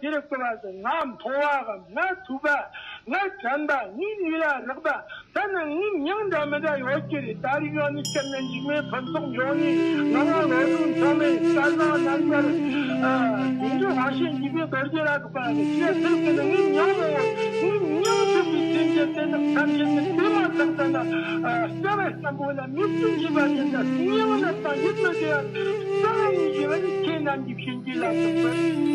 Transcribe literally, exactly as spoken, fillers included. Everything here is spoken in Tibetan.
དེ་རུ་བསྐོར་བ་དང་། ང་མཐོང་བའམ་ང་ཐོས་པ། ང་དྲན་པ། ངའི་ལུས་ལ་རེག་པ། ད་ནི་ངའི་མྱིང་འདྲ་མི་འདྲ་ཡོད་ཀྱི་རེད། ད་རེས་ཡང་ནི་སྐྱབས་གནས་འཇིགས་མེད་ཕུན་ཚོགས་འབྱུང་གནས་ངག་དབང་བློ་གྲོས་མཚོ་མོའི་སྐལ་བཟང་རྣམ་པར། ཨ། དུད་འགྲོ་དབང་ཤེས་འཇིགས་པའི་རྡོ་རྗེ་ལ་སོགས་པ་ཞེས་ཚུལ་ཀུན་ནས་ངའི་མྱིང་ནོ། ངའི་མྱིང་ཐོས་པའི་སེམས་ཅན་དེ་དག་ཐམས་ཅད་ནི་དེ་མ་ཐག་ཏུ་ན། ཨ། བྱ་བའི་སྐམ་པོ་ལ་མིག་ཏུ་འཇིགས་པ་དེ་འདྲ་སྙིང་ནས་དང་ཡིད་མི་བདེ་བ། རྩ་བ་ནས་ཞི་བ་ནི་ཁྱེད་རྣམས་ཀྱི་བྱིན་གྱིས་བརླབ་ཏུ་གསོལ།